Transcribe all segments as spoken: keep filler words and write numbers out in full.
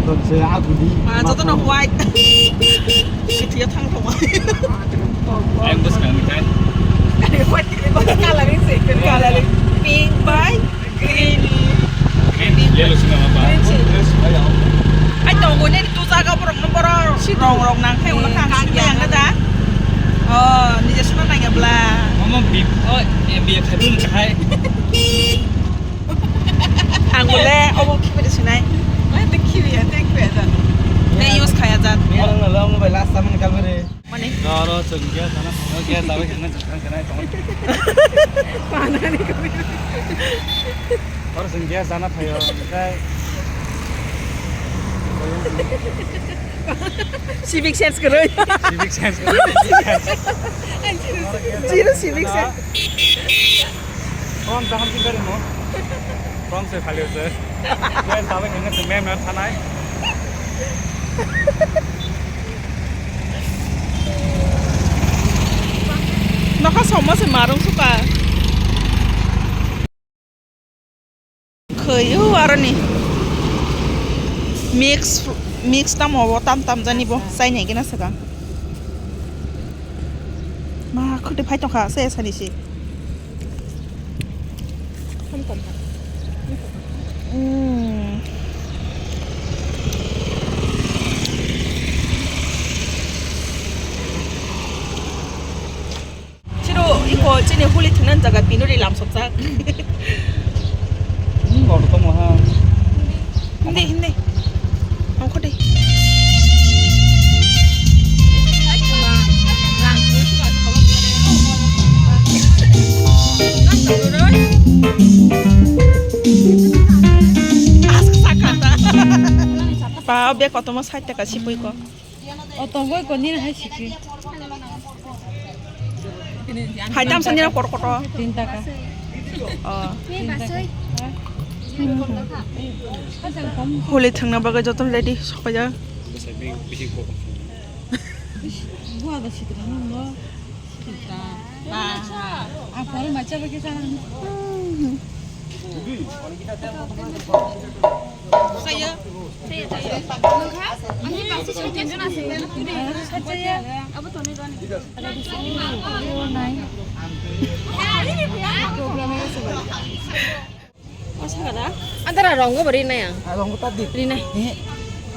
Tongse aguni. Ah, joto no white. Kithia thang thong. Ayang bwskang ni kai. White ni color ni se. Color pink bai green. Green, yellow sina ba. Green si. Ai tongo ne tu jaga borok no borok. Si rong rong nang khai ulo kan si yang da. Oh, nije suna nang ya bla. Mama bip. Oh, eh, bip khai dun khai. Ang le obo khibi de sinai. Ai, te khibi ya, te khibi ya jat. Te use khaya jat. Ang le mobile last time ni kalbere. Mani? Oro chwng gas jana, gas jabai khana chwng khana tong. Panani khibi. Oro chwng gas jana phayo, onkhe. Civic sense kwrwi. Civic sense kwrwi. Zero civic sense. From jaham si gari mo. From se khali se. Gas jabai khana se mem na thanai. Nokha somma se marung suka. Khoi, o aroni mix, mix tamo bo tam tam jani bo, chai nai gina saka. Ma, khwtwi phai tongkha, se sani si. Mm. Chiro iko chini huli thwngna jaga pinuri lamsokjak. Hmm, kotor tongmo ha. Hindi, hindi. Ongkho de. Ask sakata. Pa, bag kotorma sait taka sipui ko. O tongoi ko nini hai siki. Hai tam sani kor koto. Tin taka. Oh. Tin taka. Holi thangna bagwi joto ready sokya. Gua da sitra no. Sitra. Ba. Apa lu baca bagi sana? Saya. Antara ronggo bari na ya? Ah, ronggo tadi. Rinai. Eh,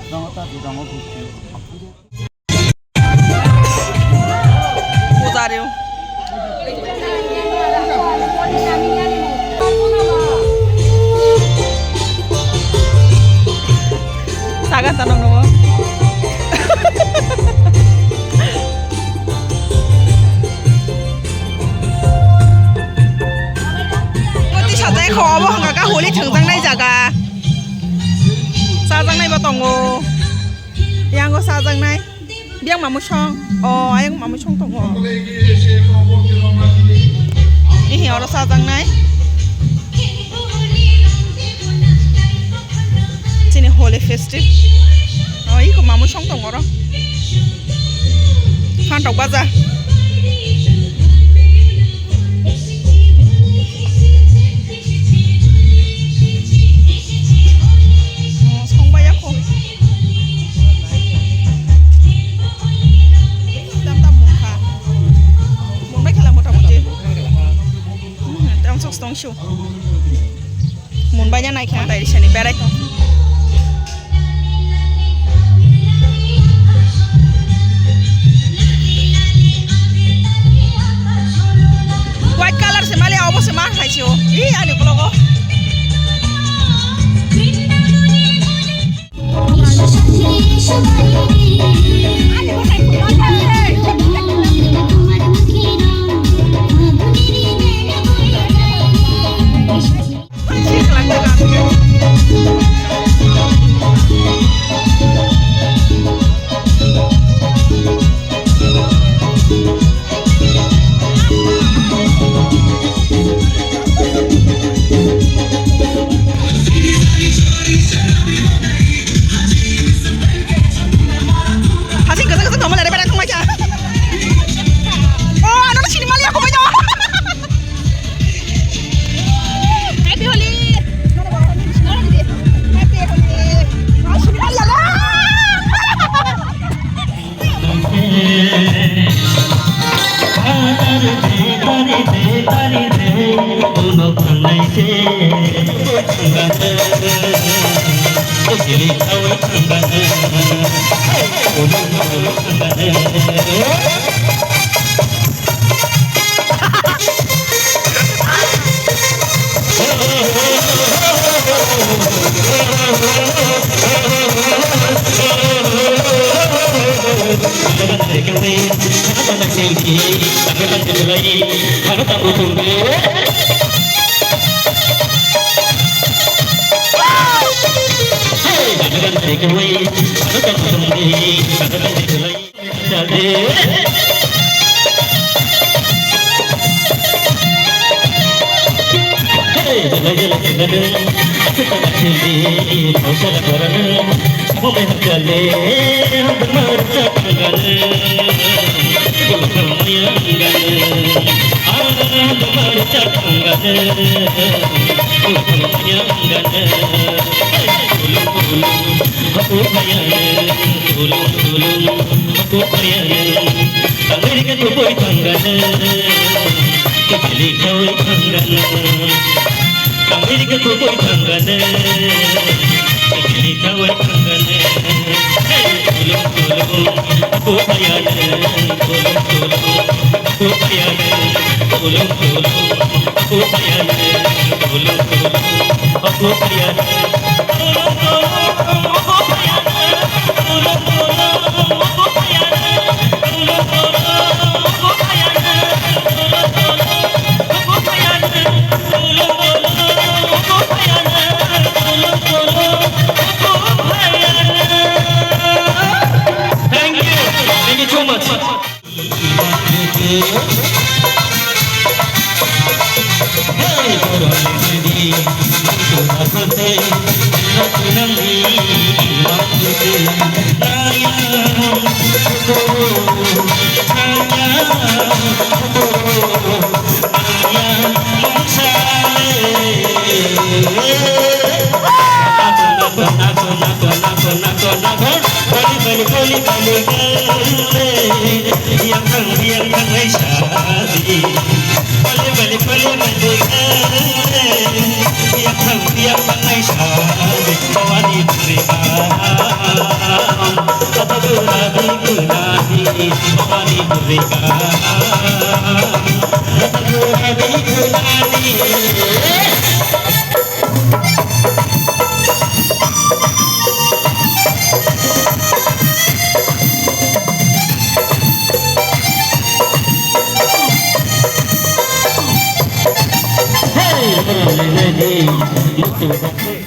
ronggo tadi, ronggo gusti. Puja rw. Saga tanong nungo. Koti sajai kho obo hwnka kha holi thwngjaknai jaga. Chajaknai bo tongo. Yango chajaknai. Biyang mamui song. O, ayang mamui song tongo. Ihi oro chajaknai. Chini holi festive. O, iko mamui song tongo oro. Phantok baja. Songbai ya kho. Tam tam mungkha. Mungbai khala mota moti. Hmm, tam sok stong shu. Mungbai ya nai kha dai sani berai tong. America to boy thangane, America to boy thangane, hey, tulung tulung, aku payane, tulung tulung, aku payane, tulung tulung, aku payane, tulung tulung, aku payane, tulung tulung, aku payane, tulung tulung, aku payane, tulung tulung, aku payane, tulung tulung. Thank you. Thank you so much. Hey,